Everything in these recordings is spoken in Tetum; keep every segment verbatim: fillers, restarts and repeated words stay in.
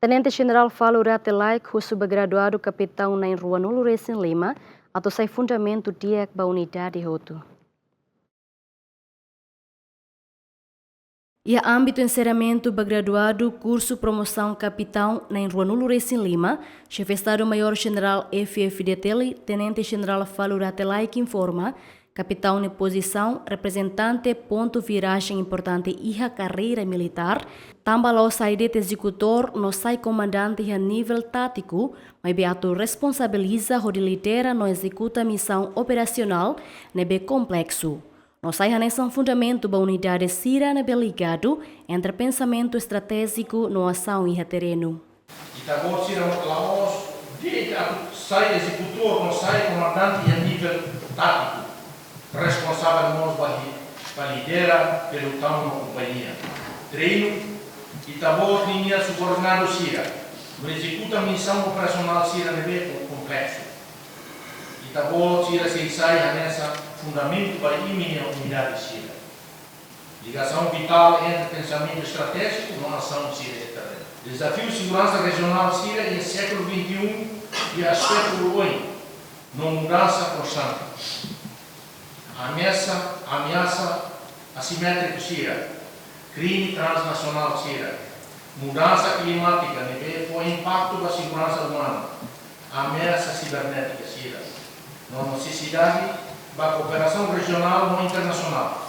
Tenente Jenerál Falur Rate Laek husu ba graduadu kapitaun na'in ruanulu-resin-lima atu sai fundamentu di'ak ba unidade hotu. Iha ámbitu enserramentu ba graduadu kursu promosaun kapitaun na'in ruanulu-resin-lima, Xefe Estadu Maiór Jenerál F-FDTL, Tenente Jenerál Falur Rate Laek informa, kapitaun nia pozisaun reprezentante pontu virajen importante iha karreira militár, tanba la'ós sai de'it ezekutór no sai komandante iha nivel tátiku, maibé atu responsabiliza hodi lidera no ezekuta misaun operasionál ne'ebé kompleksu. No sai hanesan fundamentu ba unidade sira ne'ebé ligadu entre pensamentu estratéjiku no asaun iha terrenu. Ita-boot sira la'ós de'it atu sai ezekutór no sai komandante iha nivel tátiku. Responsavel mós ba li-, ba lidera pelotaun no kompañia. Treinu, ita-boot ninia subordinadu sira no ezekuta misaun operasionál sira ne'ebé kom-, kompleksu. Ita-boot sira sei sai hanesan fundamentu ba imi-nia unidade sira. Ligasaun vitál entre pensamentu estratéjiku no asaun sira iha terrenu. Dezafiu seguransa rejionál sira iha sékulu vinte e um iha aspetu oioin no mudansa konstante. Ameasa, ameasa asimétriku sira, krime transnasionál sira, mudansa klimátika ne'ebé fó impaktu ba seguransa umana, ameasa sibernétika sira, no nesesidade ba kooperasaun rejionál no internasionál.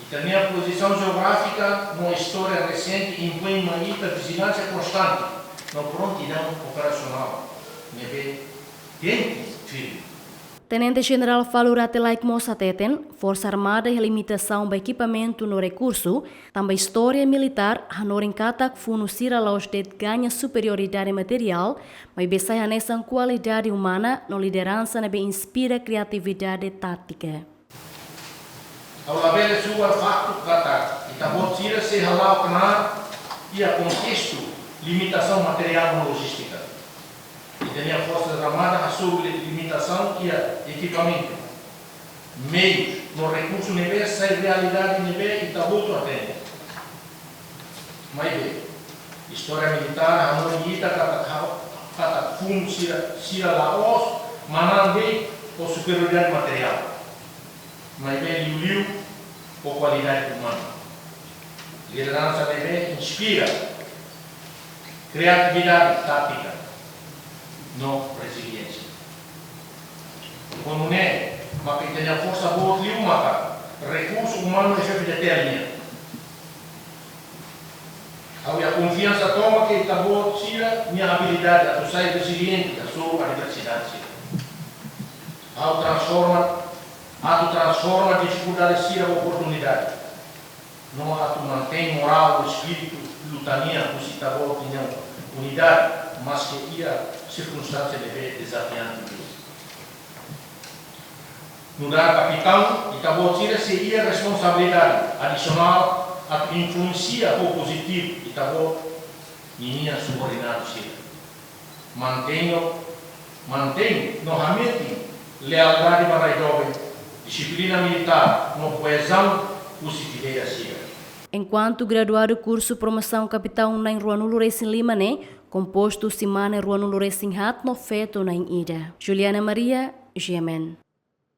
Ita-nia pozisaun jeográfika no istória resente impoin mai ita vijilánsia konstante no prontidaun operasionál ne'ebé tenke firme. Tenente Jenerál Falur Rate Laek mós hateten, Forsa Armada iha limitasaun ba ekipamentu no rekursu, tanba istória militár hanorin katak funu sira la'ós de'it gaña superioridade materiál, maibé sai hanesan kualidade umana no lideransa ne'ebé inspira kriatividade tátika. Ha'u labele subar faktu katak ita-boot sira sei hala'o knaar iha kontestu limitasaun materiál no lojístika. Ita-nia Forsa Armada hasoru li-, limitasaun iha ekipamentu, meius no rekursu ne'ebé sai realidade ne'ebé ita hotu hatene. Maibé, istória militár hanorin ita katak ha-, katak funu sira, sira la'ós manán de'it ho superioridade materiál, maibé liuliu ho kualidade umana. Lideransa ne'ebé inspira kriatividade tátika no reziliénsia. Ho nune'e maka ita-nia forsa boot liu maka rekursu umanu F-FDTL nian. Ha'u iha konfiansa tomak ita-boot sira-nia abilidade atu sai reziliente hasoru adversidade sira. Ha'u transforma, atu transforma difikuldade sira ba oportunidade. No atu mantein morál no espíritu luta nian husi ita-boot nian unidade, maske iha sirkunstánsia ne'ebé dezafiante liu. Nu'udar kapitaun, ita-boot sira sei iha responsabilidade adisionál atu influensia ho pozitivu ita-boot ninia subordinadu sira. Mantein no, mantein no hametin lealdade ba rai doben, dixiplina militár no koezaun husi fideira sira. Enkuantu graduadu kursu promosaun kapitaun na'in ruanulu-resin-lima ne'e, kompostu husi mane ruanulu-resin-haat no feto na'in ida. Juliana Maria, G M N.